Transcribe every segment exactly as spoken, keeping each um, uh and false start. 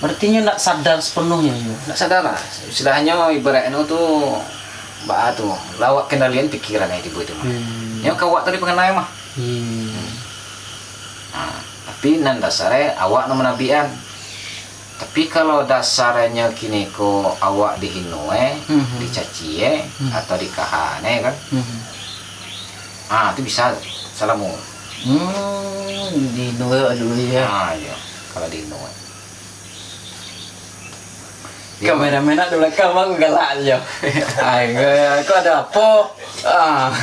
Berarti nyo ndak sadar sepenuhnyo, yo? Ndak sadar lah. Istilahnyo ibaratnyo tu, baa tu, lawak kendalian pikiran yang tibo itu mah. Hmm. Nyo ka awak tu dipanganai mah. Hmm. Nah, tapi nan dasar e awak nan manabikan. Tapi kalau dasarnyo kiniko awak dihino e, Mhm. dicaci e, Hmm. atau dikaha e kan. Mhm. Ah, tu bisa salamo. Hmm, dihino e dulu ya. Ah, iyo. Kalau dihino e. Kameramen nak di balakang, bang, galak aja. Ai, kau ada apa? Ah.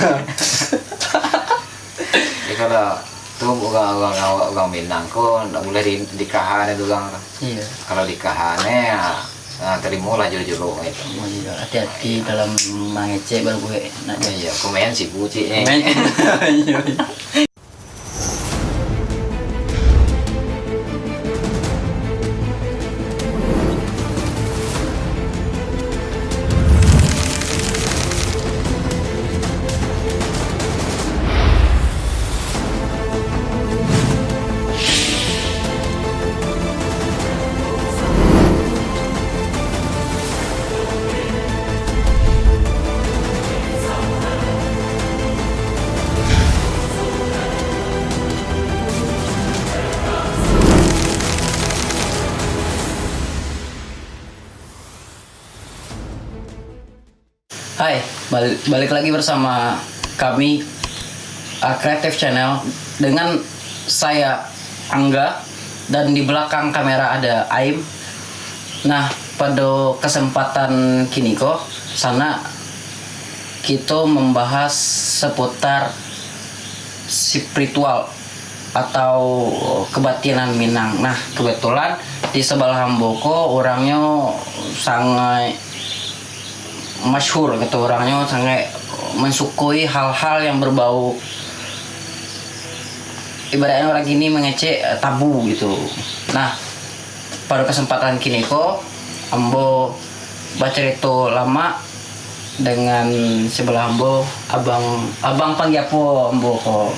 Ya, kalau tu orang, orang awak, orang Minang ko ndak boleh di, dikahan itu orang tu. Iya. Kalau dikahan e, ya, ah, terimalah juru-juru itu. Oh, iya, hati-hati dalam mangecek baru gue nak. Iya, komen sih bu cik e. Komen. Iya. Hai, bal-, balik lagi bersama kami, uh, Creative Channel, dengan saya, Angga, dan di belakang kamera ada Aim. Nah, pada kesempatan kini ko, sana kita membahas seputar spiritual atau kebatinan Minang. Nah, kebetulan di sebelah ambo ko orangnya sangat masyhur gitu, orangnya sangat mensukui hal-hal yang berbau, ibaratnya orang kini mengecek, eh, tabu gitu. Nah, pada kesempatan kini ko, ambo bacarito lama dengan sebelah ambo, abang, abang panggia apo ambo ko?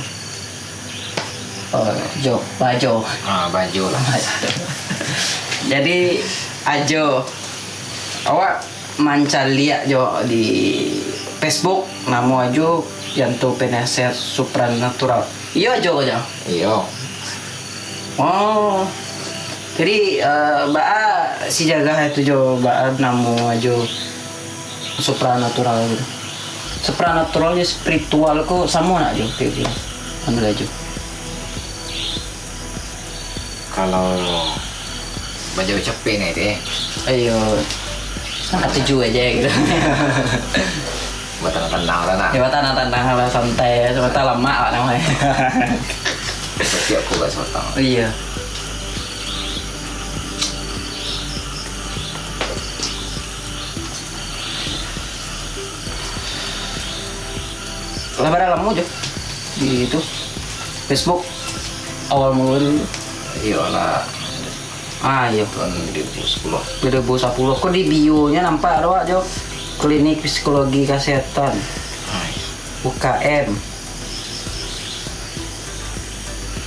Oh, Jo, Bajo. Ah, Bajo lah. Jadi, Ajo, awak mancaliak jo di Facebook, namo Ajo Yanto Penasehat Supranatural. Iyo, Ajo, ko, Jo? Iyo. Oh. Jadi, eh, baa sijagah itu, Jo, baa namo Ajo supranatural gitu. Supranatural jo spiritual ko samo nak, Jo? Kayak gitu. Anu lah, Jo. Kalau bajauah capek ni deh. Ayo. Angkat tujuh aja gitu. Buat tanang-tanang lah nak. Ya, buat tanang-tanang lah, santai. Sebentar lama lah namanya. Tapi aku gak sebatang. Iya. Lah, bara lamo jo di itu Facebook awal mula dulu. Iyolah. Ah, iyo. Tahun dua ribu sepuluh. Dua ribu sepuluh. Kok di bio-nya nampak ada, Wak, jo? Klinik Psikologi Kesehatan. Ah, iyo. U K M.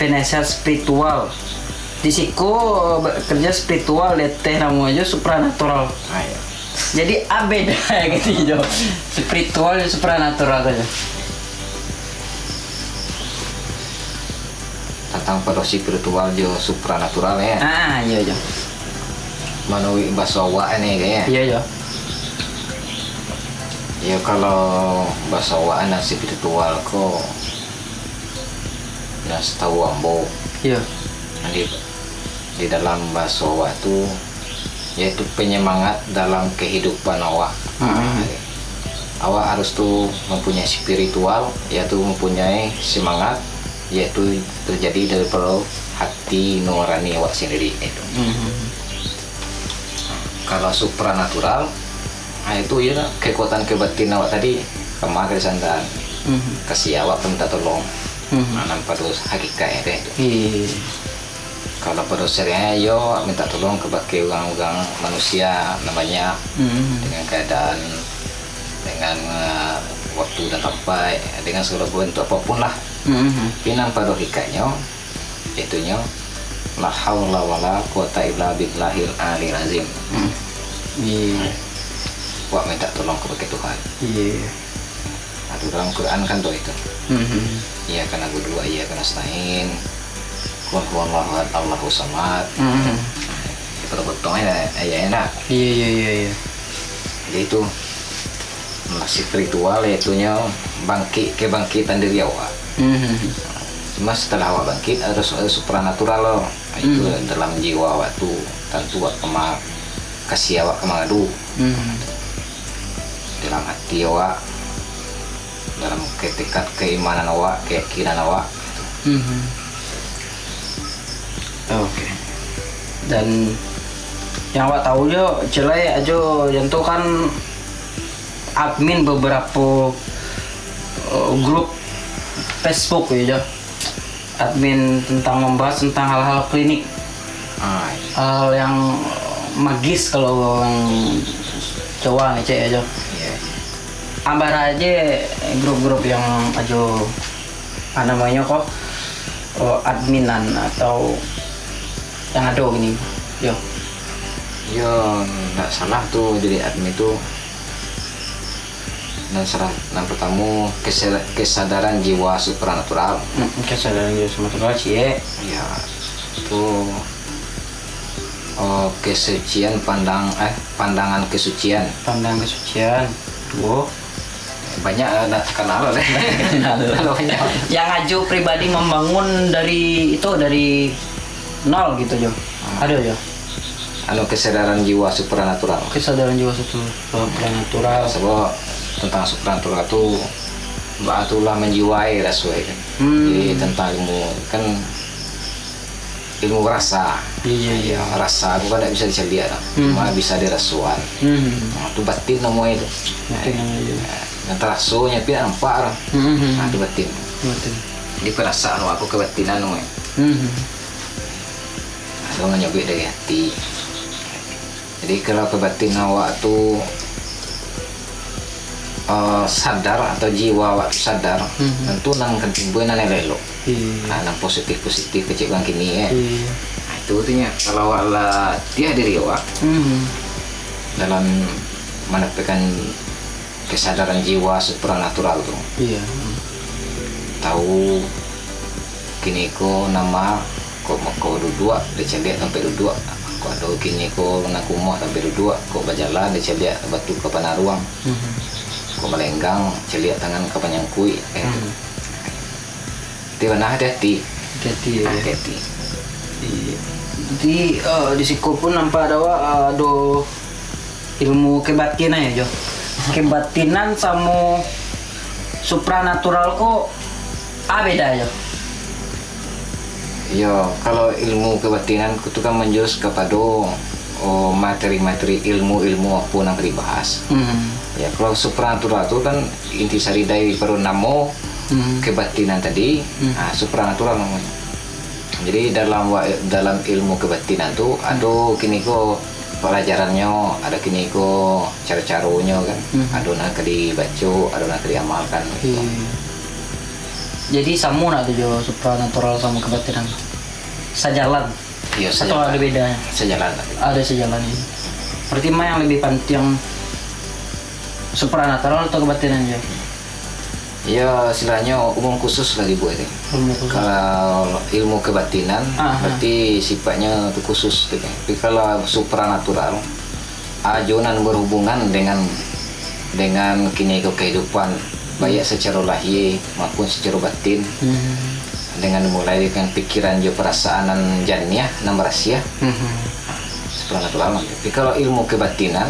Penasehat spiritual. Di siko, eh, kerja spiritual, leteh namo aja supranatural. Ah, iyo. Jadi, a beda gitu jo. Spiritual jo supranatural tu jo. Tantang pado spiritual jo supranatural, ya. Ah, iyo jo. Manuruik baso awak ni, ya. Iyo jo. Ya, kalau baso awak nan spiritual ko, nan satahu ambo. Iyo. Di, di dalam baso awak tu, yaitu penyemangat dalam kehidupan awak. Mm-mm. Awak harus tu mempunyai spiritual, yaitu mempunyai semangat, yaitu terjadi daripada hati nurani awak sendiri itu. Mm-mm. Kalau supranatural, nah, itu ya kekuatan kebatinan awak tadi, kama ka disandaran. Mm-mm. Kasih awak minta tolong. Mm-mm. Nah, nampak tu hakikatnya deh. Iya. Kalau pado sering yo minta tolong kabake urang-urang manusia nan banyak, Mhm. dengan keadaan, dengan, eh, waktu dan tampek, dengan segala bentuk apapun lah. Mhm. Tapi nan pado hakikatnyo, itunyo, La haula wala quwata illa billahil aliyil azim. Hmm. Iya. Wak minta tolong kepada Tuhan. Iya. Aduh, dalam Quran kan tu itu. Mhm. Iyyaka na'budu wa iyyaka nasta'in. Qul huwallahu ahad, Allahu samad. Mhm. Potong-potong ya, ya enak. Iya iya iya iya. Jadi itu masih spiritual, yaitunya bangkit, kebangkitan diri awak. Mhm. Cuma setelah awak bangkit, ada su- ada supranatural loh. Itu Mhm. dalam jiwa awak tu, tantu awak kama kasih awak ka mangadu. Mhm. Dalam hati awak, dalam ketekad keimanan awak, keyakinan awak. Mhm. Oke. Dan yang awak tahu jo, celai ajo, yang tu kan admin beberapa eh, grup Facebook ya jo. Admin tentang membahas tentang hal-hal klinik, Ah, hal yang magis kalau orang Jawa ngecek ya jo. iya. Ambar aja grup-grup yang ajo apa namanya kok oh, adminan atau yang ada gini yo. Yo, ndak salah tu jadi admin tu. Nan salah, nan pertama kesa- kesadaran jiwa supranatural. Hmm, kesadaran jiwa supranatural cie. Ya, tu oh, kesucian pandang eh pandangan kesucian. Pandang kesucian. Duo. Banyak eh, nak kenal deh. Kalau banyak. Yang ajo pribadi membangun dari itu dari nol gitu jo. Ada jo. Anu kesadaran jiwa supranatural. Kesadaran jiwa satu supranatural. Sebab tentang supranatural tu bak tu lah menjiwai raso kan. Hmm. Jadi tentang ilmu kan ilmu rasa. Iya, iya. Ya, rasa tu kan tak bisa dicaliak lah. Hmm. Cuma bisa dirasoan. Hmm. Nah, tu batin namanya tu. Batin namanya. Nah, yang teraso nyo tapi nampak lah. Hmm. Nah, tu batin. Batin. Jadi perasaan awak tu kebatinan namanya. Hmm. Asal nyabik dari hati. Jadi kalau kebatinan awak tu uh, sadar atau jiwa awak tu sadar, Mhm. tentu nan akan timbul nan elok-elok. Iya. Nah, nan positif-positif kecil urang kini eh. Iya. Nah, itu artinya kalau awak latih diri awak Hmm. dalam mendapatkan kesadaran jiwa supranatural tu. Iya. Tahu kini ko nama kok mako duduak dicaliak sampai duduak. Kok ado kini ko nak kumuah sampai duduak, kok bajalan dicaliak batu ka panaruang. Mhm. Kok malenggang caliak tangan ka panyangkuik. Eh. Hmm. Ti bana hati-hati. Hati-hati ya. Hati-hati. Iya. Jadi eh, di siko pun nampak ada eh, ado ilmu kebatinan ya jo. Kebatinan samo supranatural ko ah beda jo. Yo, kalau ilmu kebatinan tu kan menjurus kepada oh, materi-materi ilmu-ilmu apa yang dibahas. Hmm. Ya, kalau supranatural tu kan intisari dari purnamo Hmm. kebatinan tadi, Hmm. ah, supranatural namanya. Jadi dalam wa- dalam ilmu kebatinan tu ado kini ko pelajarannyo, ado kini ko caro-caronyo kan. Hmm. Ado nak ka dibaco, ado nak ka diamalkan. Iya. Jadi samo nak tu jo supranatural samo kebatinan. Sajalan. Iya, Atau ada bedanya? Sajalan lah. Ada sajalan ini. Berarti mana yang lebih penting supranatural atau kebatinan jo? Ya, istilahnya umum khusus lah dibuat ni. Ilmu khusus. Kalau ilmu kebatinan, Aha. Berarti sifatnya tu khusus tu kan. Tapi kalau supranatural, ajo nan berhubungan dengan dengan kini ko kehidupan, baik secara lahir maupun secara batin, Hmm. dengan mulai dengan pikiran jo perasaan nan janiah, nan berasiah, Mhm. supranatural. Tapi kalau ilmu kebatinan,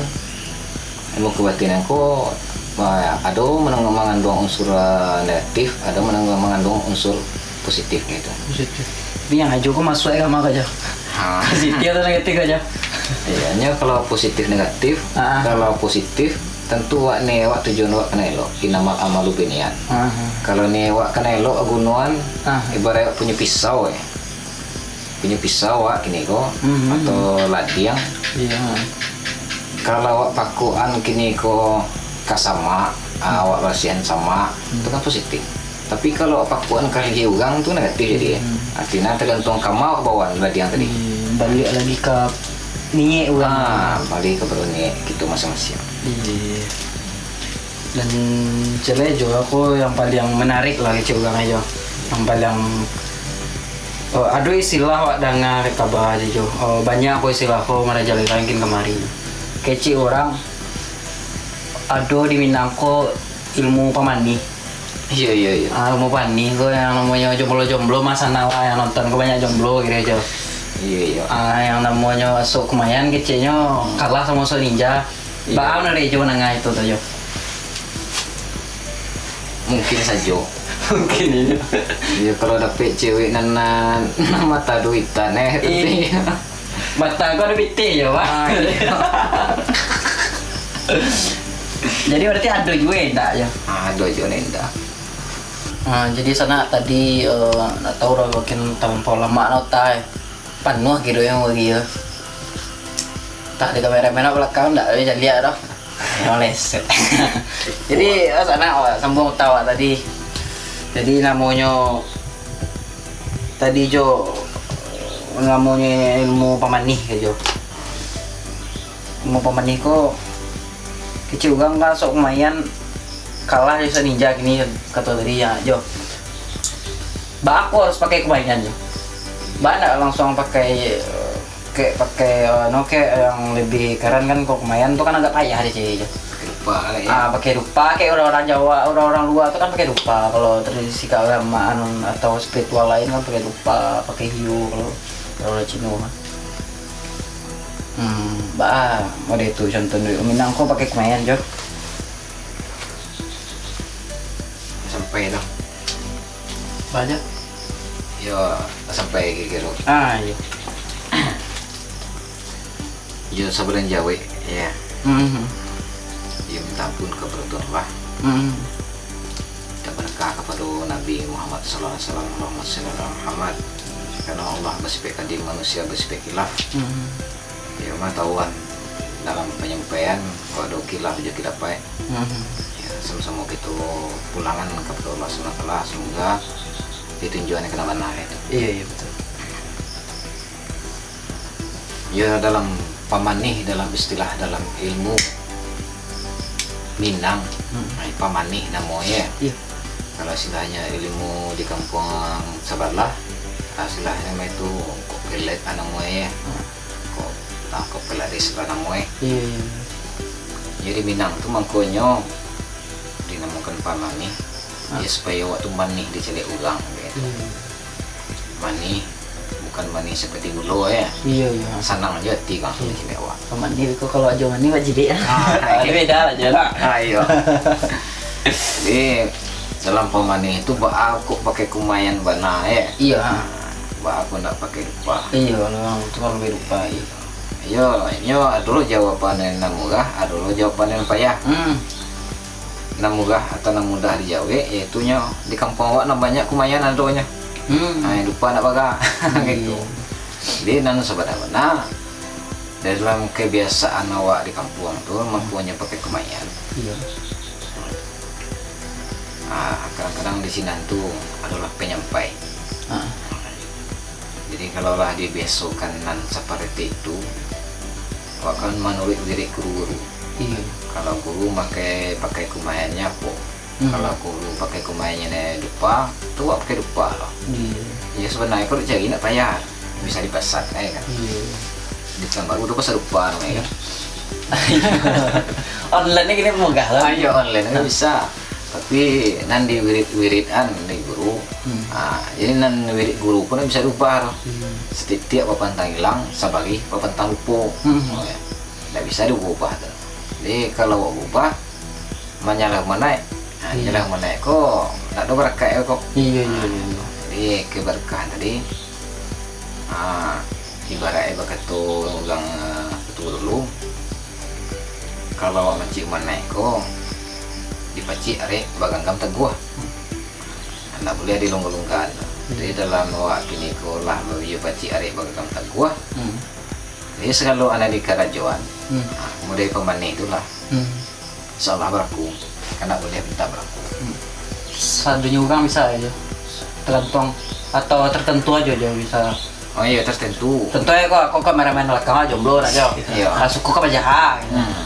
ilmu kebatinan ko ah, ado menang- mengandung unsur ah, negatif, ado menang- mengandung unsur positif gitu. Positif. Tapi yang ajo ko masuk agama aja. Ha. Positif atau negatif aja. Iya, nyo kalau positif negatif, Ah. Kalau positif, tentu awak ni awak tujuan awak kana elok. Innamal amalu biniat. Aha. Kalau ni awak kana elok gunoan, Ah. Ibarat awak punyo pisau eh. Punyo pisau awak kini ko Mhm. atau ladiang. Iya. Kalau awak pakokan kini ko ka samak, ah, awak barasiahan samak, Hmm. tu kan positif. Tapi kalau awak pakokan ka lihia urang tu negatif jadi eh. Hmm. Artinya tergantung kama awak bawa badiang tadi. Hmm, baliak lagi ka niek urang. Ah, baliak ka niek kito masing-masing. Iya. Dan cele jo, aku yang paling menarik lah kecek urang ajo. Yang paling, eh, ado istilah wak danga kaba ajo jo. Eh, banyak ko istilah ko marajalela kin kamari. Kecek urang ado di Minang ko ilmu pamanih. Iya, iya, iya. Ah, ilmu pamanih ko yang namonyo jomblo-jomblo, masa awak yang nonton ko banyak jomblo kiro jo. Iya, iya. Ah, yang namonyo sok kumayan keceknyo kalah samo sok ninja. Iya. Baa nan Rejo nangah itu tu jo? Mungkin sajo. Mungkin iyo. Iyo, kalau dapek cewek nan, nan mata duitan, eh, tapi mata ko ado pitih jo, Pak. Ah, iya. Jadi berarti ado juo indak jo? Ah, ado juo indak. Ah, jadi sanak tadi, eh, ndak tahu lah, mungkin talampau lamak lah utai. Panuah kironyo bagi yo. Tah di kameramen belakang ndak bisa liek doh. Maleset. Jadi, ah, sanak, awak sambuang utai awak tadi. Jadi, namonyo tadi jo, namonyo ilmu pamanih ka jo. Ilmu pamanih ko, kecek urang kan sok kumayan kalah jo ninja kini, kato tadi yo, jo. Baa ko harus pakai kumayan jo? Baa ndak langsuang pakai, eh, kek pakai, eh, no, kek yang lebih keren kan, kok kumayan tu kan agak payah deh, cewek tu. Pakai dupa lah, ya. Ah, pakai dupa, kek orang-orang Jawa, orang-orang luar tu kan pakai dupa. Kalau tradisi keagamaan atau spiritual lain kan pakai dupa, pakai hiyo kalau, kalau orang Cino kan. Hmm, baa, model tu contoh duit Minang ko pakai kumayan, jo. Sampai dah. Banyak. Yo, sampai kiro-kiro. Ah, iyo. Yo, sabulan jawek, ya. Mhm. Yo, minta ampun ka Allah. Mhm. Minta barakah kapado Nabi Muhammad sallallahu alaihi wasallam. Allahumma shalli ala Muhammad. Karena Allah basifat kadim, manusia basifat khilaf. Mhm. Yo, mah tahuan dalam panyampaian, kalau ado khilaf jo khilaf baik. Mhm. Ya, samo-samo kito pulangan kapado Allah Subhanahu wa Taala, semoga ditunjuakan ka nan bana itu. Iya, iya, betul. Ya, dalam pamanih, dalam istilah, dalam ilmu Minang, hmm, ai, pamanih namonyo. Iya. Kalau istilahnyo ilmu di kampuang sabalah, ah, istilahnyo mah itu kok pelet namonyo. Hmm. Kok, ah, kok pelet di sabalah namonyo. Iya, iya, iya. Jadi Minang tu mangkonyo dinamokan pamanih. Ah. Ya, supayo awak tu manih dicaliak urang, gitu. Iya. Manih, bukan manih seperti gulo, ya. Iya, iya. Sanang aja hati kang, iya, dicaliak awak. Manih ko kalau ajo manih, Pak, cilik, ya. Ah, ada beda aja lah. Ah, iya. Jadi, dalam pamanih tu, baa kok pakai kumayan bana, ya? Iya. Baa kok ndak pakai dupa? Iya, kalau itu kalau pakai dupa, iya. Iyo, nyo ado lo jawaban nan murah, ado lo jawaban nan payah. Hmm. Nan murah atau nan mudah dijawek, yaitu nyo di kampuang awak nan banyak kumayan adonyo. Hmm. Nah, nan dupa ndak bara. Gitu. Iya. Jadi, nan sabana-bana, dalam kebiasaan awak di kampuang tu, mangkonyo pakai kumayan. Iya. Ah, kadang-kadang di sinan tu adolah penyampai. Ah. Jadi, kalau lah dibiasokan nan saparati itu, awak kan manuruik wirid guru-guru. Iya. Kalau guru makai, pakai kumayannyo apo? Hmm. Kalau guru pakai kumayannyo dupa, tu awak pakai dupa lah. Iya. Ya, sabananyo kalau cari ndak payah, bisa dipasan, ya kan? Iya. Di Pekanbaru tu pasar dupa namonyo, kan? Online ni kini murah lah. Ah, iya, online kan bisa. Tapi nan di wirid-wirid an di guru. Hmm. Ah, jadi nan wirid guru pun bisa diubah tu. Hmm. Satitiak bapantang ilang, sabarih bapantang lupo. Hmm. Oh, ya. Ndak bisa diubah tu. Jadi, kalau awak ubah, manyalah manaik. Nah, hmm, nyalah manaik ko, ndak ado barakat ko. Iya, iya, iya, iya. Jadi, keberkahan tadi, ah, ibaratnyo bakato urang, eh, tuo dulu, kalau awak mancik manaik ko, dipacik arek baganggam taguah. Ndak buliah dilungga-lunggaan. Hmm. Jadi, dalam awak kini ko lah babiyo pacik arek baganggam taguah. Hmm. Jadi, sagalo anak di karajoan, hmm, ah, model pamanih tu lah. Hmm. Insyaallah baraku. Kan ndak buliah minta baraku. Hmm. Sadonyo urang bisa aja. Tergantung Atau tertentu aja, Jo, bisa? Oh iyo, tertentu. Tentu ya, kok, kok kameramen belakang aja, jomblo aja. Iya. Ah, suku kan pajaha, gitu. Hmm.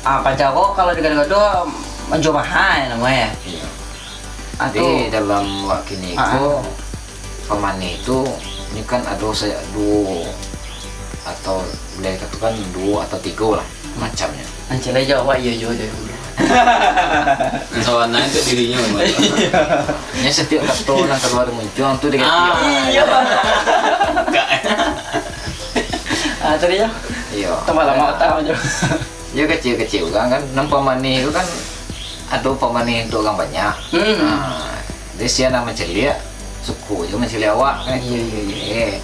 Ah, pajaha kok kalau digado-gado, menjual mahal namanya. Iya. Ah, Jadi, tu. dalam wak kini Ah, ko, ah. pamani tu, ini kan ada saya duo atau boleh katakan duo atau tigo lah macamnya. Ancel aja awak, iya juga deh. Kawan lain tu dirinyo, memang. Iya. Nya satiok kato nan kalua dari muncuang tu diganti. Ah. Iya. Ah, tadi, Jo. Iya. Tambah lama otak, Jo. Yo, kecil-kecil urang kan, nan pamani tu kan, ado pamani untuk urang banyak. Hmm. Ah, jadi sia nan mancaliak, suko jo mancaliak awak, kan. Iya, iya, iya. Eh,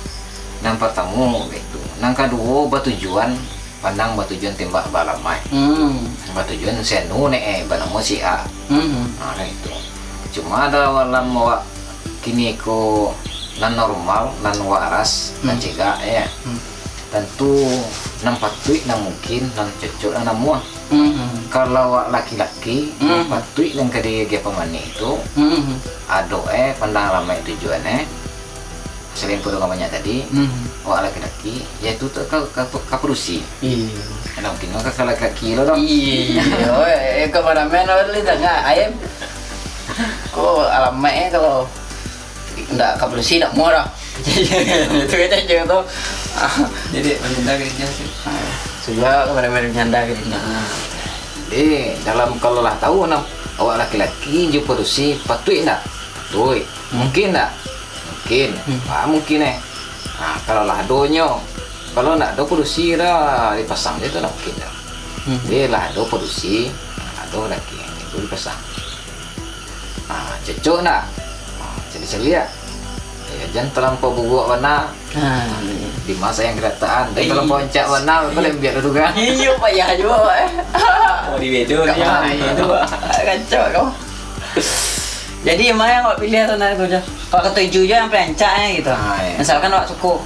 nan partamo, itu. Nan kaduo, batujuan pandang, batujuan tembak, baalamaik. Hmm. Batujuan si anu ni, eh, banamo si A. Hmm. Nah, kan itu. Cuma dalam awak kini ko nan normal, nan waras, nan Hmm. cegak, ya. Hmm. Tantu nan patuik, nan mungkin, nan cocok, nan namuah. Hmm. Kalau awak laki-laki, Hmm. nan patuik, nan ka diagiah pamani tu, Hmm. ado, eh, pandang alamaik tujuan, eh. Selain pado urang banyak tadi, Hmm. awak laki-laki, yaitu tu ka, ka, ka padusi. Iya. Nah, mungkin ka, ka laki-laki lo dong. Iya, eh, kameramen awak boleh tengah, ayam. Ko alamaik, eh, kalau ndak ka padusi, ndak murah. Itu kan je tu. Jadi, menyanda ka inyo sih. Sudah kameramen menyanda ka inyo. Nah. Eh, dalam kalau lah tahu, nah, awak laki-laki jo padusi patuik ndak? Patuik. Hmm. Mungkin ndak? Mungkin. Hmm. Ah, mungkin, eh. Ah, kalau lah adonyo. Kalau ndak ado padusi, dah dipasang je tu, ndak mungkin dah. Hmm. Jadi lah ado padusi, ado laki, itu dipasang. Ah, cocok ndak? Ah, caliak-caliak. Ya, jan talampau buruak bana. Ah, iya. Di masa yang kedatangan, jan Iya. talampau rancak bana, kau Iya. lembiak dulu kan. Iyo, payah juga, eh. Oh, di bedo Kak dia. Mai tu. Kacau kau. Jadi, ma nan awak piliah tu, nah, tu je. Awak katuju je yang paling rancak, eh, gitu. Ah, iya. Misalkan awak suko.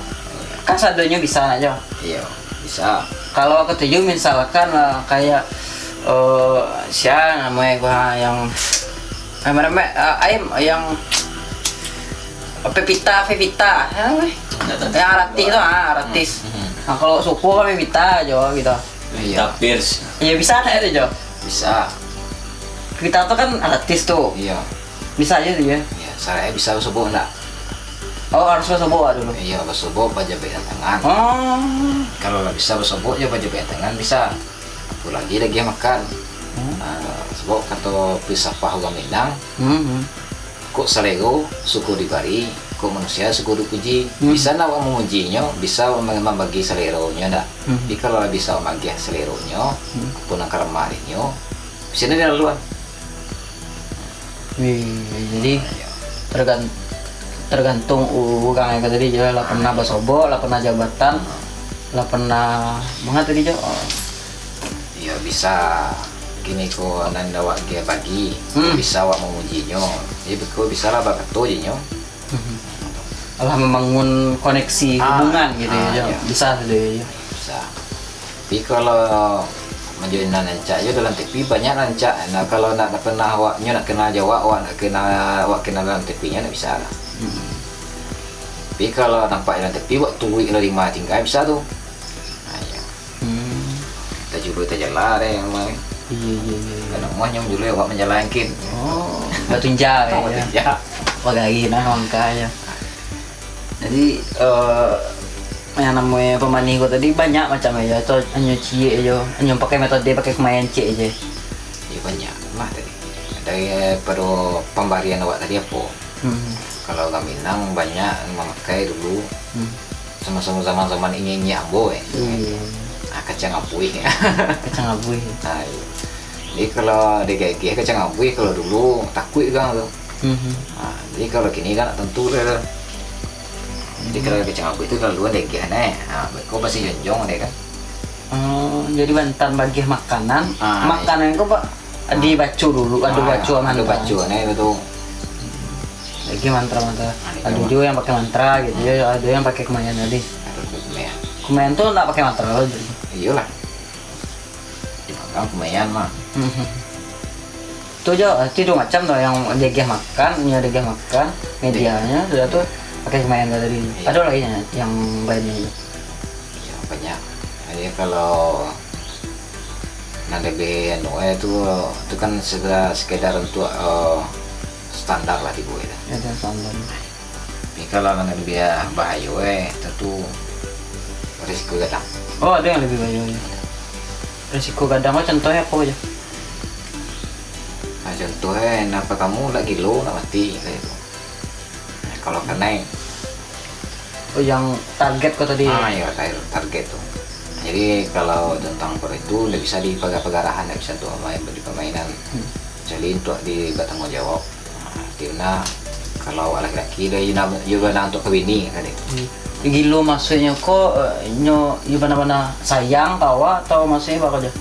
Kan sadonyo bisa nak je. Iya, bisa. Kalau awak katuju, misalkan, eh, kayak, eh, sia namonyo gua yang, eh, merembek, eh, aim yang Pevita, Pevita, ya, weh. Nggak tahu. Yang artis tu, ah, artis. Hmm, hmm. Nah, kalau suko kan Pevita aja gitu. Iya. Pevita Pierce. Iya, bisa nggak itu, Jo? Bisa. Pevita tu kan artis tu. Iya. Bisa aja tu, ya? Iya, syaratnya bisa basobok ndak? Oh, harus basobok dulu. Iya, basobok, bajabek tangan. Oh. Kalau lah bisa basobok jo bajabek tangan, bisa. Apolagi lagi makan. Hmm. Ah, sabab kato filsafat urang Minang, Hmm. kok salero suko dibari, kok manusia suko dipuji. Hmm. Bisa ndak awak mamujinyo, bisa awak mambagi saleronyo ndak? Hmm. Tapi kalau lah bisa magiah saleronyo, Hmm. pun nan ka lamah dinyo, bisa ndak dilaluan. Wih, jadi Ah, iya. tergan-, tergantung urang yang tadi je lah, pernah basobok, lah pernah jabatan, lah pernah manga tadi je. Oh. Iyo, bisa. Kini ko nan awak ge bagi, Hmm. bisa awak mamujinyo. Jadi, ko bisa lah bakato je nyo. Mhm. Alah, membangun koneksi Ah, hubungan gitu ah, ya, iya. Bisa saja ya. Bisa. Tapi kalau manjadi nan rancak yo dalam T V, banyak rancak. Nah, kalau nak, nak pernah awak, nyo nak kenal jo awak, awak nak kenal, awak kenal dalam T V nyo, nak bisa lah. Hmm. Tapi kalau nampak dalam T V, awak turuik lah di ma tingga, bisa tu. Nah, iyo. Hmm. Tajulu tajala deh, yang main. Iya, iya, iya, iya. Kalau mau nyam dulu awak manjalankan. Oh, batunja Oh, ya. Batunja. Wah, gaya nah, makanya. Jadi, eh, yang namanya pemanih ko tadi banyak macam aja, atau hanya ciek aja, hanya pakai metode, pakai kemayan ciek aja. Ya, banyak lah tadi. Daripada pambarian awak tadi apa? Hmm. Kalau urang Minang banyak mamakai dulu, Hmm. sama-sama zaman-zaman inyiak-inyiak ambo, eh. Iya. Ah, kacang abuih. Kacang abuih. Ah, iya. Jadi kalau digageh kacang abuih, kalau dulu takuik urang tu. Mhm. Ah, jadi kalau kini kan nak tentu dia tu. Jadi kalau kacang abuih tu laluan digageh, eh. Ah, beko pasti jonjong deh kan. Oh, jadi bantan bagih makanan. Ah, Makanan ko, Pak, dibaco dulu, ado Ah, baco ado mantra. Baco, nah, itu tu. Lagi mantra-mantra. Ah, itu Ado mah. juga yang pakai mantra gitu ya, ado yang pakai kemayan tadi. Ado kemayan. Kemayan tu ndak pakai mantra tadi. Iyolah. Dimakan kemayan mah. Mhm. Tu jo, itu duo macam tu, yang degeh makan, nyo degeh makan, medianyo, sudah tu pakai pemainan tadi. Iyo. Ado lagi nyo yang lain tu? Iyo, banyak. Jadi kalau nan lebih anu, eh, tu, tu kan segera sekedar untuk, eh, standar lah tibo itu. Iyo, standar. Tapi kalau nan lebih bahayo, eh, tentu risiko gadang. Oh, ado yang lebih bahayo, yo. Risiko gadang, oh, contohnyo apo ajo? Nah, contohnyo, nan partamo, nak gilo, nak mati, kayak itu. Nah, kalau kanai. Oh, yang target ko tadi? Ah, iyo, tar-, target tu. Jadi, kalau tentang per itu, ndak bisa dipaga-pagarahan, ndak bisa tu main di pamainan. Hmm. Kecuali untuk di batanggung jawab. Nah, artina kalau awak laki-laki, dah iyo na-, iyo bana untuk ka bini tadi. Hmm. Gilo maksudnyo ko, eh, nyo iyo bana-bana sayang ka awak, atau maksudnyo baa ko jo?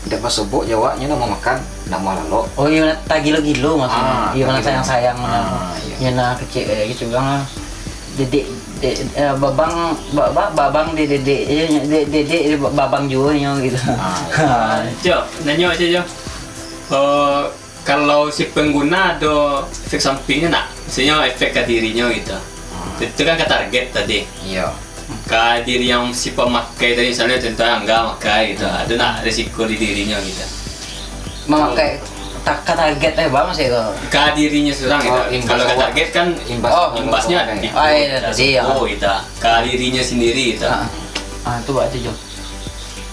Indak basobok jo awak, nyo nak mamakan, nak malalok. Oh, iyo, nak tagilo-gilo maksudnyo. Ah, iyo, nak tagilo. Sayang-sayang, ah, nak, iyo. Iyo, nak kecek, eh, kecek urang lah. Dedek, dek, eh, babang, ba-, ba-, babang di dedek, eh, dek, dedek di ba-, babang juo nyo gitu. Ah, iyo. Ah, Jo, nanyo ajo, Jo. Eh, kalau si pengguna ado efek sampingnyo ndak? Maksudnyo efek ka dirinyo gitu. Ah. Itu kan ka target tadi. Iyo. Ka diri yang si pamakai tadi, misalnyo contoh Angga makai gitu, ado ndak resiko di dirinyo gitu? Mamakai ta-, ka target, eh, baa maksudnyo tu? Ka dirinyo surang gitu. Oh, imbas. Kalau ka awak, target kan imbas, oh, imbasnyo awak di, ah, iyo, perut, tadi, ah, gitu. Ka dirinyo sendiri gitu. Ah, ah, tu baa tu, Jo?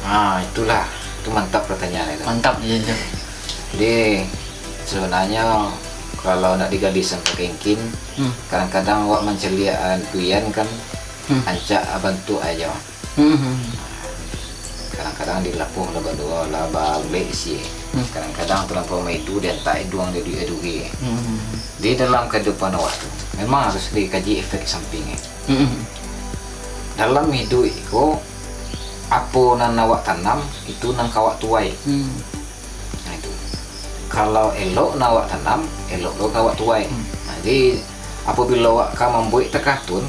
Ah, itulah. Itu mantap pertanyaan itu. Mantap, iyo, Jo. Jadi, sebenarnyo kalau nak digali sampai ka inti, hmm, kadang-kadang awak mancaliak, ah, duyan kan, hmm, rancak, ah, bantuak ajo. Hmm. Kadang-kadang di lapuah lah baduo, lah baulek isi. Hmm. Kadang-kadang talampau maidu diantak iduang di duit duri. Hmm. Di dalam kahidupan awak tu, memang harus dikaji efek sampingnyo. Hmm. Dalam iduik ko, apo nan awak tanam, itu nan ka awak tuai. Hmm. Nah, itu. Kalau elok nan awak tanam, elok lo ka awak tuai. Hmm. Nah, jadi, apabilo awak ka mambuek takah tu,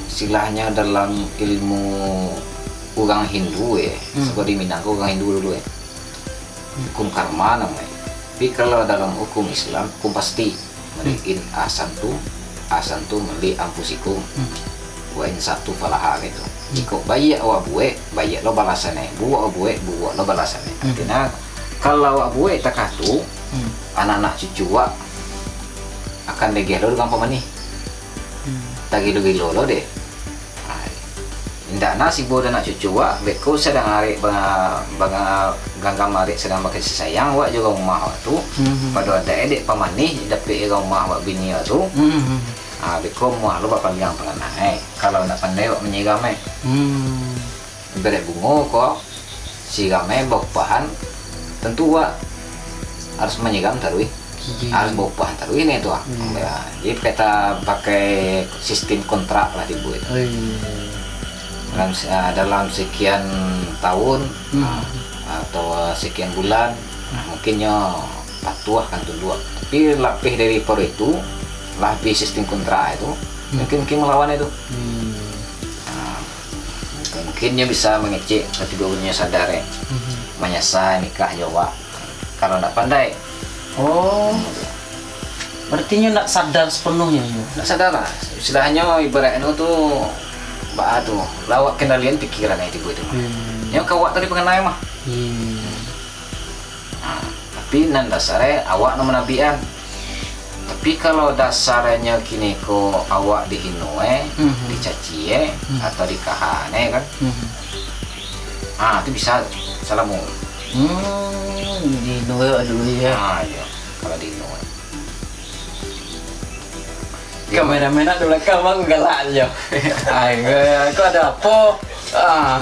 istilahnyo dalam ilmu urang Hindu, eh, hmm, sabab di Minang ko urang Hindu dulu, eh. Hmm. Hukum karma namonyo. Tapi kalau dalam hukum Islam, hukum pasti. Mali in ahsantum, ahsantum li anfusikum. Hmm. Wa in asa'tum falaha, gitu. Hmm. Jikok baiak awak buek, baiak lo balasannyo. Buruak awak buek, buruak lo balasannyo. Hmm. Artinyo, kalau awak buek takah tu, hmm, anak-anak cucu awak akan dageh lo dengan pamanih. Hmm. Tagilo-gilo lo deh. Ai. Indak nah sibo dan anak cucu awak, beko sadang arek ba-, ba-, ganggam arek sadang bakasih sayang awak jo urang rumah awak tu, mhm, pado adaik dek pamanih dapek urang rumah awak bini awak tu, mhm, ah, beko muah lo bapanggang tangan ai, kalau ndak pandai awak manyiram ai. Hmm. Ibarat bungo ko, siram ai baupahan, tentu awak harus manyiram taruih. Iya. Harus baupahan taruih ni tu, ah. Hmm. Ya, jadi kita pakai sistem kontrak lah tibo itu. Oh, iya. Dalam se-, ah, dalam sekian tahun, hmm, ah, atau sekian bulan, ah, mungkin nyo patuah kan tunduak. Tapi lapeh dari paro itu, lah habih sistem kontrak itu, hmm, mungkin, mungkin malawan itu. Hmm. Ah, mungkin nyo bisa mangecek, tapi dulu nyo sadar, eh. Hmm. Manyasa nikah jo awak. Kalau ndak pandai. Oh. Berarti nyo ndak sadar sepenuhnyo, nyo? Ndak sadar lah. Istilahnyo ibaratnyo tu, baa tu, lah awak kendalian pikiran ai tibo tu. Hmm. Nyo ka awak tadi panganai mah. Hmm. Nah, tapi nan dasar e, awak nan manabikan. Tapi kalau dasarnyo kini ko awak dihino e, mhm, dicaci e, mhm, atau dikaha e kan. Mhm. Ah, tu bisa salamo. Hmm, dihino e dulu ya. Ah, iyo. Kalau dihino e. Kameramen nak di balakang, bang, galak aja. Ai, kau ada apa? Ah.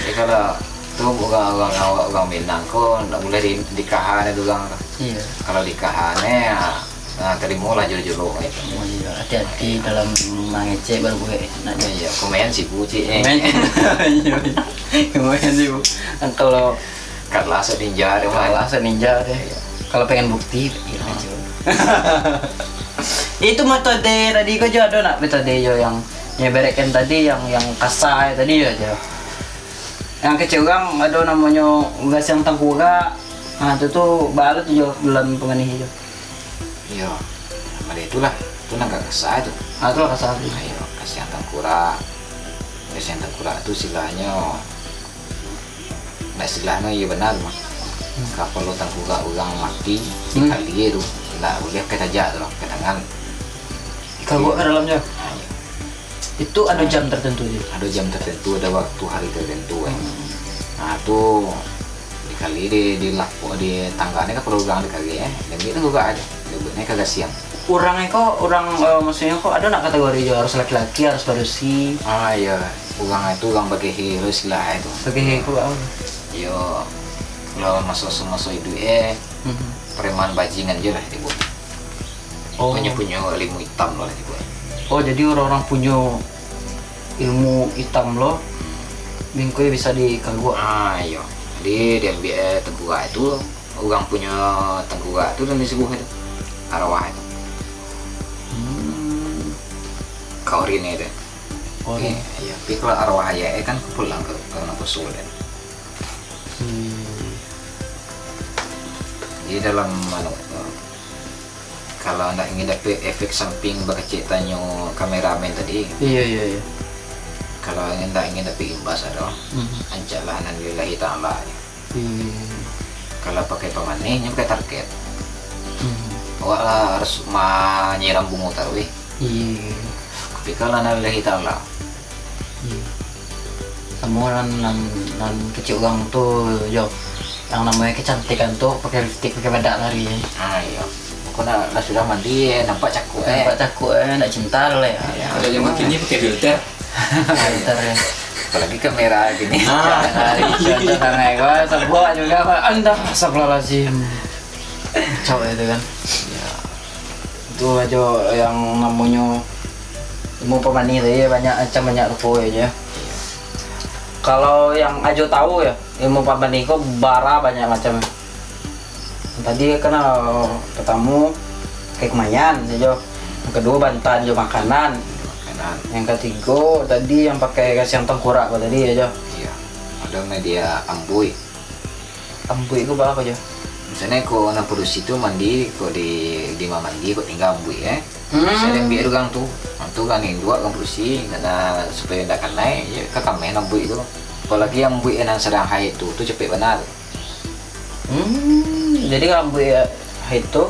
Jadi kalau tu urang-urang awak, urang Minang ko ndak buliah di, dikaha e urang tu. Iya. Kalau dikaha e, ah, ah, tarimolah jolo-jolo gitu. Oh, iya, hati-hati dalam mangecek baru buek nak. Iya, lumayan sibuk, Cik, eh. Lumayan. Iya, iya. Lumayan sibuk. Kalau Kalah se ninja deh, mah. Kalah se ninja deh. Iya. Kalau pengen bukti, pikir aja. Itu metode tadi ko jo ado nak metode jo yang, yang ibaratkan tadi, yang, yang kasar tadi jo, jo. Yang kecek urang ado namonyo gasiang tangkurak, Ah, tu tu baa lo tu jo bulan pamanih jo. Iyo, model itulah. Tu nan agak kasar tu. Ah, tu lah kasar tu. Iyo, kasiang tangkurak. Kasiang tangkurak tu istilahnyo, nak istilahnyo iyo bana tu mah. Hmm. Kapalo tangkurak urang mati, hmm, dikali tu, nak buliah pakai tajak tu lah, pakai tangan. Kaguak ka dalam jo. Ah, iyo. Itu ado jam tertentu jo? Ado jam tertentu, ado waktu hari tertentu, eh. Hmm. Nah, tu dikali di, di lapo, di tangga ni kapalo urang dikali, eh. Diambiak tangkurak aja. Dibuek ni ka gasiang. Urang ni ko, urang, eh, maksudnyo ko ado nak kategori jo, harus laki-laki, harus padusi? Ah, iyo. Urang itu urang bagehe lo istilah itu. Bagehe ko apo? Iyo, kalau maso-maso iduik, eh, mhm, preman bajingan je lah dibuek. Oh. Punyo, punyo ilmu itam lo lah dibuek. Oh, jadi urang-urang punyo ilmu itam lo, bingkoi bisa dikaguak. Ah, iyo. Jadi, diambiak, eh, tangkurak tu, urang punyo tangkurak tu, dan disebut itu arwah itu. Hmm. Kaurin itu. Kaurin. Eh, iyo, tapi kalau arwah ayah, eh, kan pulang ka, ka nan poso dan. Hmm. Jadi, dalam, anu, eh, kalau ndak ingin dapek efek samping bakecek tanyo kameramen tadi. Iyo, iyo, iyo. Kalau ingin, ndak ingin dapek imbas ado, mhm, ancaklah nan lillahi ta'ala. Iyo. Kalau pakai pamanih, nyo pakai target. Mhm. Awak lah harus manyiram bungo taruih. Iyo. Tapi kalau nan lillahi ta'ala, hmm. Samo nan, nan, nan kecek urang tu, jo. Yang namonyo kecantikan tu, pakai lipstik, pakai badak lari. Ah, iyo. Kok nak, lah sudah mandi, eh, nampak cakuak, eh. Nampak cakuak, eh, nak cinta lah, eh. Iyo. Kalau zaman kini pakai filter. Filter, eh. Apalagi kamera kini. Ah. Jangan hari, jangan hari. Wah, sebuah juga, Pak. Anda, astagfirullahalazim. Kacau itu kan. Iyo. Itu ajo yang namonyo ilmu pamanih tadi, banyak macam, banyak rupo ajo. Kalau yang ajo tahu yo, ilmu pamanih ko bara banyak macam. Tadi kan, eh, pertamo pakai kumayan ajo. Yang keduo bantan jo makanan. Makanan. Yang ketigo tadi yang pakai kasiang tangkurak ko tadi ajo. Iyo. Ado media ambuik. Ambuik ko baa ko, Jo? Misalnyo ko nan padusi tu mandi, ko di, di rumah mandi, ko tingga ambuik, eh. Hmm. Misalnyo ambuik tu urang tu, urang tu urang induak, urang padusi, karano supayo indak kanai, yo, ka kameh ambuik tu. Apolai ambuik nan sadang haid tu, tu capek bana tu. Hmm, jadi kalau ambuik haid tu,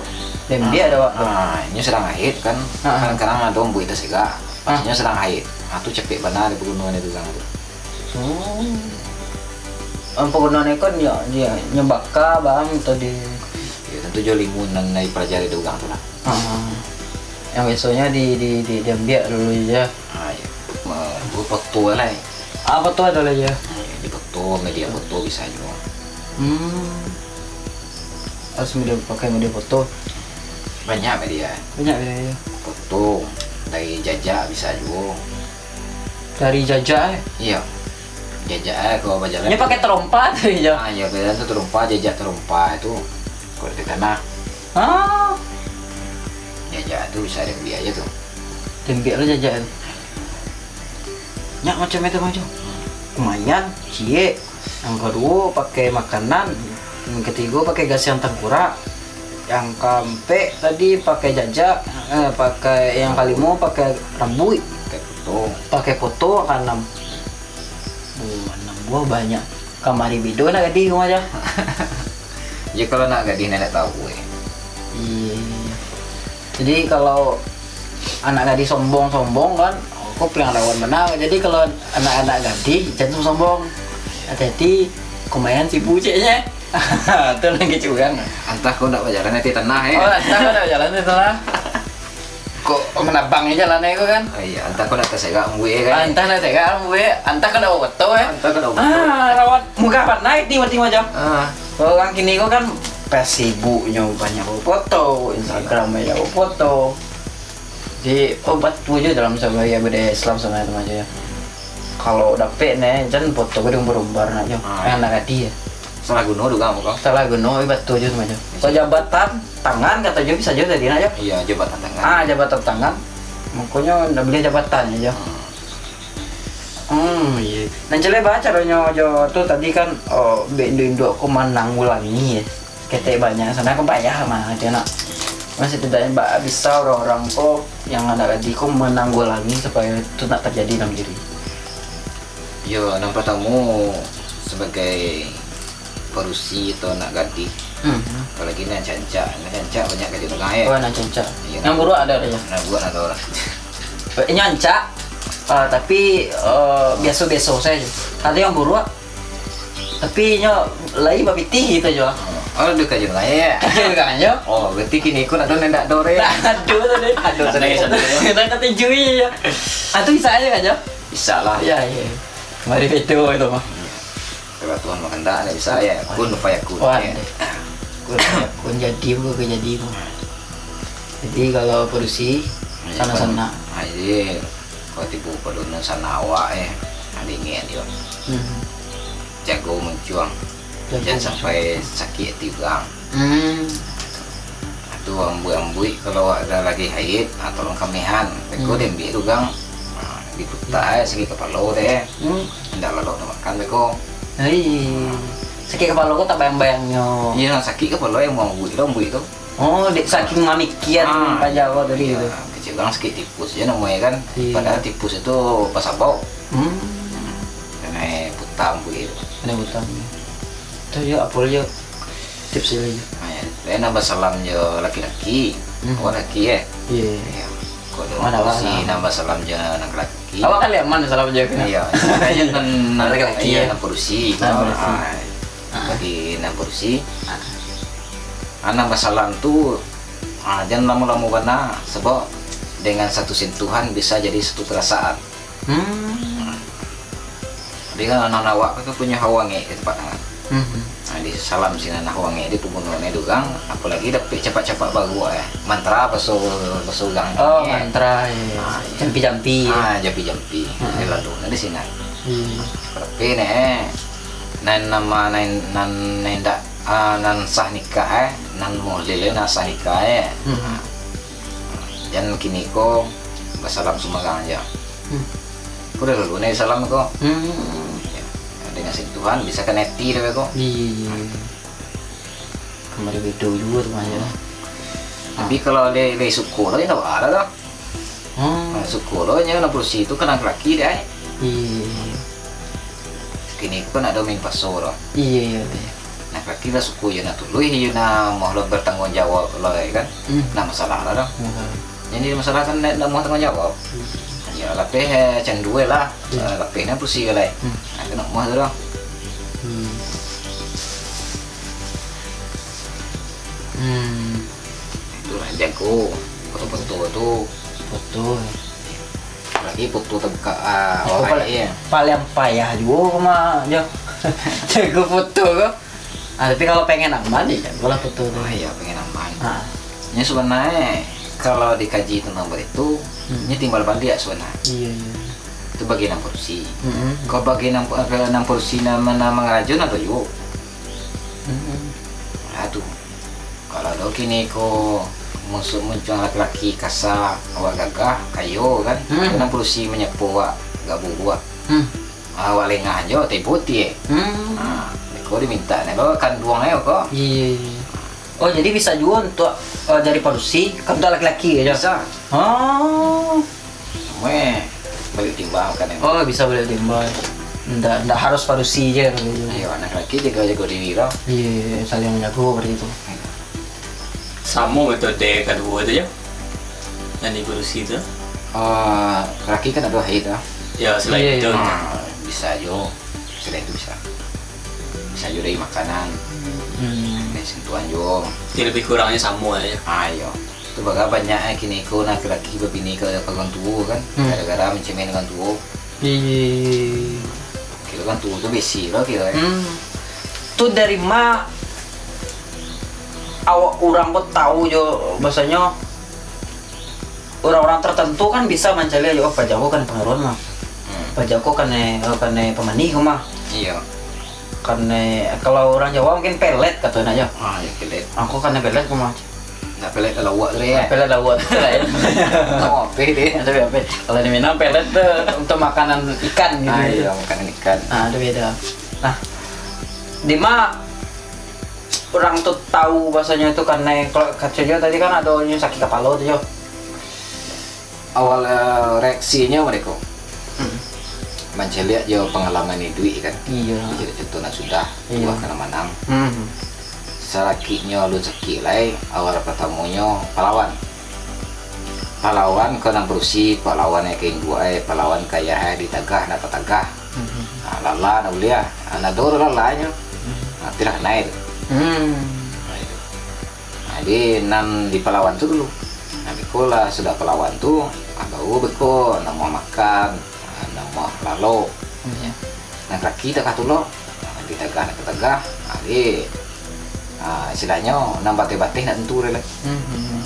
diambiak dek awak tu? Ah, inyo sadang haid kan, ah, kadang-kadang ado ambuik tasegak, pas inyo sadang haid. Ah, tu capek bana dipagunoan dek urang tu. Hmm. Am, pagunoan ko nyo, nyo, nyo baka, baa, atau di... Yo, tantu jo limun nan dipalajari dek urang tu lah. Ah. Yang biasonyo di, di, di, diambiak dulu jo. Ah, iyo. Ma-, bapoto lah. Ah, poto ado lah, Jo. Ah, iyo, dipoto, media poto bisa juo. Hmm. Harus media, pakai media poto. Banyak media. Banyak media, Jo. Poto, dari jajak bisa juo. Dari jajak, eh? Iyo. Jajak, eh, kalau bajalan. Nyo pakai tarompa tu, Jo. Ah, iyo, bajalan tu tarompa, jajak tarompa tu. Kalau di tanah. Ah. Jajak tu bisa diambiak ajo tu. Diambiak lah jajak tu. Banyak macam itu, Jo. Kumayan, ciek. Yang kaduo pakai makanan. Yang katigo pakai kasiang tangkurak. Yang kaampek tadi pakai jajak, eh, pakai, yang kalimo pakai rambuik. Pakai poto. Pakai poto, kaanam. Oh, anam buah banyak. Kamari bedo nak gadih rumah Jo. Yo, kalau nak gadih, ndak tahu, eh. Iyo. Jadi, kalau anak gadih sombong-sombong kan, ko pangalaman bana. Jadi, kalau anak-anak gadih, jangan sombong-sombong. Hati-hati, kumayan sibu ceknyo. Tu nan kecek urang. Antah ko ndak bajalan ateh tanah, eh. Oh, antah ko ndak bajalan ateh tanah. Kok manabang ajo jalannyo ko kan? Ah, iyo, antah ko ndak tasegak ambuik, kan? Antah ndak tasegak ambuik, antah ko ndak bapoto, eh. Antah ko ndak bapoto. Ah, rawat muka panai tibo-tibo Jo. Ah. Urang kini ko kan pas sibuknyo banyak bapoto, Instagram banyak bapoto. Jadi, oh, batua jo dalam sabagai budaya Islam sabananyo tu, Jo. Kalau dapek ne, jan poto ko diumbar-umbar nak Jo. Ah, iyo. Anak gadih, eh. Salah guno tu kan, Bang? Salah guno, tapi batua jo tu, Jo. Kalau jabatan tangan, kato jo, bisa jo tadi nak Jo. Iyo, jabatan tangan. Ah, jabatan tangan. Makonyo ndak buliah jabatan Jo. Hmm. Hmm, iyo. Nan jelek baa caronyo Jo tu tadi kan, oh, bek induak-induak ko mananggulangi, eh. Ketek banyak, sana kan payah mah, dia nak. Masih tidaknya ba-, bisa orang-orang ko yang anak gadih ko menanggulangi supaya itu tak terjadi dalam diri. Yo, nan pertamo, sebagai padusi atau anak gadih, Hmm. apolai nan rancak, nan rancak banyak karajo tangah, yo. Oh, nan rancak. Iyo, Yang nan buruak ada, ada, yo? Nan buruak ada urang. Inyo rancak, ah, tapi, eh, biaso-biaso sajo. Ado yang buruak, tapi inyo lai bapitih gitu jo. Oh, ado karajo tangah, yo? Karajo tangah, yo. Oh, berarti kini ko nak tahu ndak ado, re? Nah, ado tu, re. Ado tu, re. Ado tu, re. Dah kata jui, yo. Ah, tu bisa aja kan, jo? Bisa lah. Iya, iya. Mari bedo itu mah. Kalau Tuhan berkehendak, ndak bisa, yo. Kun fayakun, Wah, yo. Kun fayakun, jadi pun jadi pun. Jadi, kalau padusi, Nah, sana-sana. Nah, jadi, kalau tibo pado nan sana awak, eh, nah, dingin dia. Hmm. Jago muncuang. Jago Jangan muncuang. sampai sakit hati urang. Hmm. Tu ambuik-ambuik kalau awak dah lagi haid, nah, tolong kamehan. Beko Hmm. diambiak tu, Gang. Nah, diputa, eh, sakik kapalo deh. Hmm. Indak lalok nak makan beko. Hei. Sakik kapalo ko tak bayang-bayangnyo. Iya, sakik kapalo yang mau ambuik tu, ambuik tu. Oh, dek saking mamikian Ah, paja awak tadi iya, tu. Kecil urang sakik tipus je namonyo kan. Iya. Padahal tipus itu basabab. Hmm. Kanai puta ambuik tu. Kanai puta ambuik. Tu yo, apo yo tips dia yo? Ah, ya. Lain nambah salam jo laki-laki. Hmm. Awak laki, eh? Iya. Iya. Kok Mana padusi awak lah? nambah salam jo laki-laki? Awak kan liaman salam jo kena. Iya. Kayaknya nan, nan, Laki-laki, iya, ya? nan padusi. Nan padusi. Ah, Ah. Bagi nan padusi. Ah. Ah, nambah salam tu, ah, jan lamo-lamo bana, sebab dengan satu sentuhan bisa jadi satu perasaan. Hmm. Jadi kan anak awak kan punyo hawa angek di tempat kan. Hmm. Nah, di salam sinan hawa angek di punggunyo ni urang, apolai dapek capak-capak baruak, eh. Mantra baso, baso urang Oh, ni, eh. mantra, iya. Ah, iya. Jampi-jampi, ya. Ah, jampi-jampi. Hmm. Dia lalu, nah, di sinan. Hmm. Tapi ni, eh, nan nama, nan, nan, nan indak, ah, nan sah nikah, eh. Nan muhlil, eh, nan sah nikah, eh. Hmm. Ah. Jan kini ko basalam sumbarang aja. Hmm. Ko dah lalu nai salam ko. Hmm. Ya. Dengan sentuhan bisa ka neti dah ko. Iya, iya, iya. Kamari bedo juga tu mah, ya. Tapi Ah. kalau le, le suko tu, indak baa doh. Hmm. Ah, suko tu, nyo nan padusi tu kanai laki deh, ai. Iya, iya, iya. Kini ko kan ado main paso doh. Iya, iya, iya. Nah, kaki lah suko yo nak tuluih, yo nak mau lah bertanggung jawab lah, ya kan? Hmm. Nak masalah lah doh. Masalah. Jadi masalah kan nak, nak mau tanggung jawab. Hmm. Ya, lapeh, eh, candu lah. Hmm. Eh, lapeh nak padusi lah. Hmm. Nah, kena mau tu doh. Hmm. Hmm. Itulah jago foto-foto tu. Foto. Lagi foto terbuka, ah, Foto orang pal-, lain. paling payah juga mah, Jo. Jago foto ko. Ah, tapi kalau pengen aman, ya, jagolah foto tu. Oh iya, pengen aman. Ah. Nya sebenarnya kalau dikaji tentang baritu, Hmm. nya timbal baliak sebenarnya. Iya, iya. Itu bagi nan padusi. Mm-mm. Kalau bagi nan, eh, nan padusi nan, nan mangarajo, nan toyo. Mm-mm. Nah, tu. Kalau ado kini ko musuh muncuang laki-laki kasa, awak gagah, kayo kan. Hmm. Ado nan padusi manyapo awak, agak buruak. Hmm. Awak lengah jo, taibo ti, eh. Hmm. Ha, beko diminta ni, bawa kanduang ayo ko. Iya, iya. Oh, jadi bisa juga untuk, eh, dari padusi, kan untuk laki-laki aja. Bisa. Oh. Weh, balik timbang kan, eh. Oh, bisa balik timbang. Ndak, ndak harus padusi je, gitu. Ayo, anak laki jago-jago diri lah. Iya, saling menjaga seperti itu. Samo metode kaduo tu, Jo? Nan di padusi tu? Ah, laki kan ado haid lah. Ya, selain Iya, itu. iya. Ah, bisa jo. Selain itu bisa. Bisa jo dari makanan. Hmm. Dari sentuhan jo. Jadi lebih kurangnya samo lah, ya. Ah, iyo. Tu baka banyak, eh, kini ko laki-laki babini ka, ka urang tuo kan. Hmm. Gara-gara mancemen urang tuo. Iya. Kiro urang tuo tu besi lah kiro, eh. Hmm. Tu dari ma awak urang ko tahu jo, bahasanya orang-orang tertentu kan bisa mancaliak jo, "Oh, paja ko kan pangaruan mah. Hmm. Paja ko kan, eh, kan, eh, pamanih ko mah." Iya. Kan, eh, kalau orang Jawa mungkin pelet kato nak jo. Ah, ya, pelet. Aku kan pelet ko mah. Nak pelet ka lauak tu, ya? Pelet lauak tu lah, ya. Tahu apa dia? Ada apa? Kalau di Minang pelet tu untuk makanan ikan gitu. Ah, iya, makanan ikan. Ah, ada beda. Nah, di ma Urang tu tahu bahasanya tu kanai, kalau kaco jo tadi kan adonyo sakik kapalo tu jo. Awal, eh, reaksinyo mereka. Hmm. Mancaliak jo pangalaman iduik kan. Iyo. Jadi contoh nan sudah, Iyo. buah ka nan manang. Hmm. Sarakiknyo alun sakik lai, awal partamonyo palawan. Palawan ka nan padusi, palawan ka induak ai, palawan ka ayah ai, ditagah nak tatagah. Hmm. Ha, lala nak buliah. Ha, nak doro lalanyo. Hmm. Ha, tu lah kanai tu. Hmm. Ha, itu. Ha, jadi nan di palawan tu dulu. Nah, beko lah sudah palawan tu, ha, baru beko namuah makan, ha, namuah lalok. Hmm. Nan kaki tak ka tulok, ha, ditagah nak tatagah, ha, jadi, ha, istilahnyo nan bateh-bateh nak tentu deh lah. Hmm.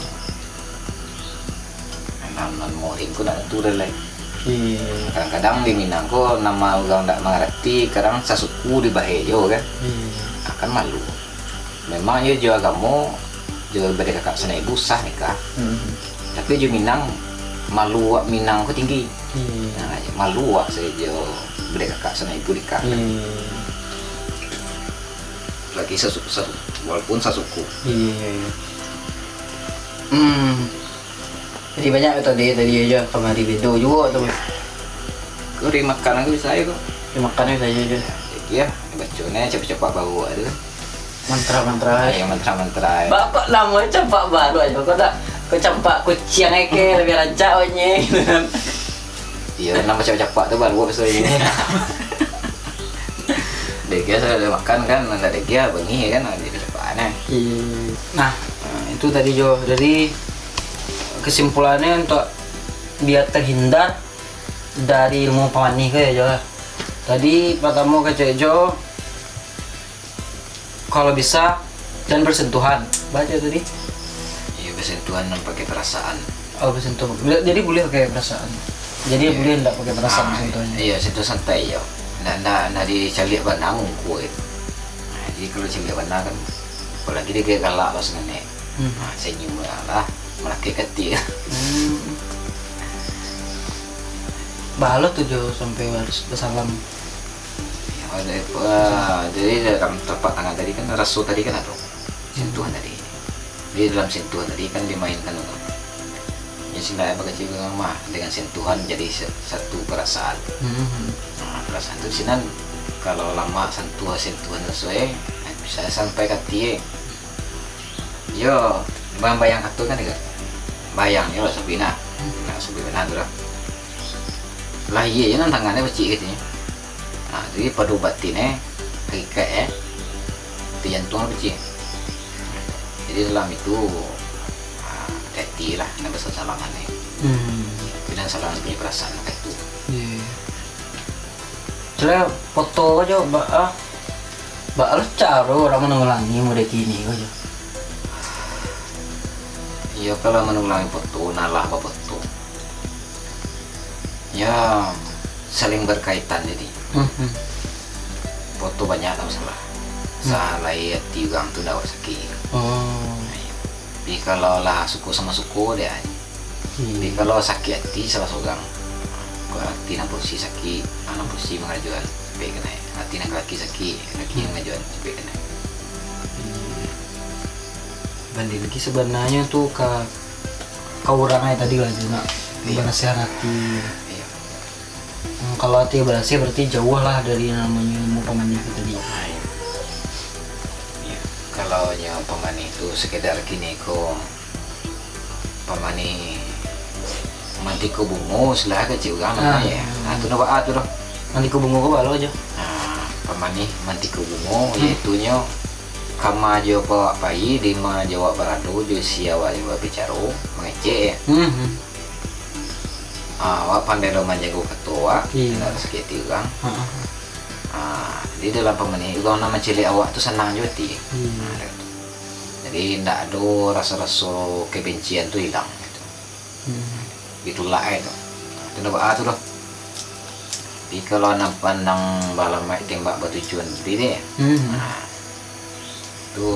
Nan, nan muhrim ko nak tentu deh lah. Iyo. Kadang-kadang di Minang ko nama urang dak mangarati, kadang sasuku dibahe jo kan. Iyo. Akan malu. Memang iyo jo agamo, jo badeh kakak sanak ibu sah nikah. Hmm. Tapi jo Minang, malu wak Minang ko tinggi. Hmm. Nah, malu wak sajo jo badeh kakak sanak ibu nikah. Hmm. Lagi sasu-, sasu-, walaupun sasuku. Iyo, iyo, iyo. Hmm. Jadi banyak tadi, tadi aja kamari bedo juo tu. Kau dari makan aku bisa aja kau. Dari makan aku saja aja. Jadi ya, baca ni cepat-cepat baru ada. Mantra-mantra. Ah, ya, mantra-mantra. Ba, kok namo campak baru aja. Kau tak, kau campak kuciang aja ke, lebih rancak onye, gitu kan. Iya, namo campak-campak tu baru biasanya. Dek dia sudah ada makan kan, ndak dek dia bengih kan, jadi cepat nah. Iya. Nah, itu tadi jo dari kesimpulannya untuk biar terhindar dari ilmu pamanih ko ya jo lah. Tadi pertama kecek jo, kalau bisa jangan bersentuhan. Baca tadi. Iya, bersentuhan dan pakai perasaan. Oh, bersentuh. Jadi boleh pakai perasaan. Jadi Iya. boleh ndak pakai perasaan Ah, sentuhannya. Iya, sentuh santai yo. Ndak, ndak, ndak dicaliak bana muko itu. Nah, jadi kalau caliak bana kan, apalagi dia kayak galak pas nenek. Hmm. Nah, senyum lah, lah. Malakek kati. Hmm. Bahalap tu jo sampai harus bersalam. Ya, ada, eh, jadi dalam telapak tangan tadi kan, raso tadi kan ada. Sentuhan tadi. Jadi dalam sentuhan tadi kan dimainkan tu. Ya, sila bakecil mah dengan sentuhan jadi sa-, satu perasaan. Hmm. Nah, perasaan tu sinan kalau lama sentuh, sentuhan raso, eh, bisa sampai ka ati, eh. Yo, bayang-bayang kato kan, bayang yo, sabina. Nah, sabina tu lah. Lah, iya, iya, nan tangannya becik katanya. Nah, jadi pado batin, eh, hakikat, eh, di jantung becik. Jadi, dalam itu, ah, hati-hati lah, nak bersalangan, eh. Hmm. Itu dan salangan punya perasaan, kayak itu. Iya. Cuma foto ko jo, ba-, ah, ba-, lah caro urang mananggulangi mode kini ko jo. Iyo, kalau mananggulangi foto, nalah bafoto. Ya, saling berkaitan jadi. Hmm, hmm. Foto banyak lah masalah. Hmm. Salai ati urang tu ndak awak sakik. Oh. Nah, iyo. Tapi kalau lah suko sama suko, dia. Hmm. Tapi kalau sakik ati salah sorang, ati nan posisi sakik, nan posisi mangajuan, sampai kanai. Ati nan laki sakik, laki Hmm. mangajuan, sampai kanai. Hmm. Balik lagi sebenarnya tu ka, ka urang ai tadi lah, Jun, nak Iya. barasiahan ati. Iya. Hmm, kalau ati barasiah berarti jauh lah dari namanya ilmu pamanih tu tadi. Nah, iya. Iya. Kalau nyo pamanih tu sekedar kini ko, pamanih mantiko bungo, silah kecik urang Ah. namanya. Ah, tu nak buat tu doh. Mantiko bungo ko balo aja. Ah, pamanih mantiko bungo, Hmm. yaitu nyo kama jo awak pai, dima jo awak barado, jo sia awak jo bacaro, mangecek ya. Hmm, hmm. Ah, awak pandai lo manjago kato awak, Iya. indak sakik ati urang. Ha, ha, ha. Ah, jadi dalam pamanih, urang nan mancaliak awak tu sanang jo ati. Iya. Nah, dah tu. Jadi, indak ado raso-raso kebencian tu ilang, gitu. Hmm. Ditulak ai tu. Tu ndak baa tu doh. Tapi kalau nan pandang balamaik tembak batujuan tadi ni, Hmm. nah, tu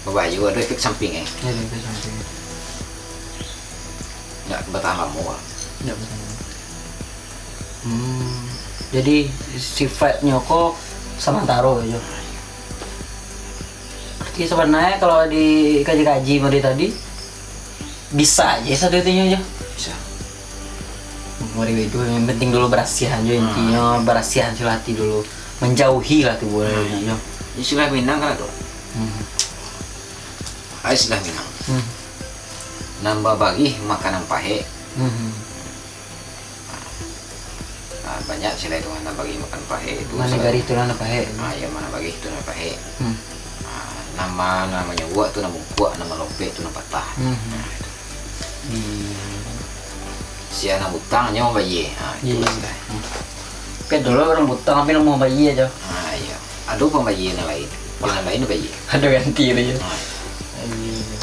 babahayo, ado efek samping, eh. Ado efek samping. Ndak batahan lamo lah. Ndak batahan lamo. Hmm. Jadi, sifatnyo ko samantaro aja. Jadi sabananyo kalau dikaji-kaji model tadi, bisa aja satu itu nyo jo. Bisa. Mari itu yang penting dulu berasihan jo, intinyo berasihan silo hati dulu. Menjauhi lah tu boleh jo. Istilah Minang kan tu. Hmm. Ai istilah Minang. Hmm. Nan babarih makanan pahek. Hmm. Ah, banyak istilah itu, nan babarih makan pahek itu. Nan salah- babarih tu lah nan pahek. Ah, ya, nan babarih tu nan pahek. Hmm. Ah, nan ma-, nan manyuruak tu nan bungkuak, nan malompek tu nan patah. Hmm. Ah, itu. Iya. Sia nan butang nyo mambayia. Ah, itu Iya. istilah. Kan dulu urang butang tapi namo mambayia jo. Ah, iya. Ado pambayia nan lain. Nan lain bayia. Ado ganti tu jo. Ah. Iya.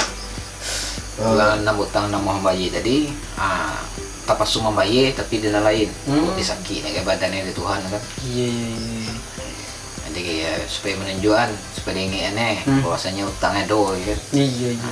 Urang nan butang namo mambayia tadi, ah, tapakso mambayia tapi di nan lain. Hmm. Tapi sakik nak badan dari Tuhan kan. Iya, iya, iya. Jadi ya, supaya menunjukkan, supaya diingatkan eh, Hmm. bahwasanya utang ado ya. Iya, iya.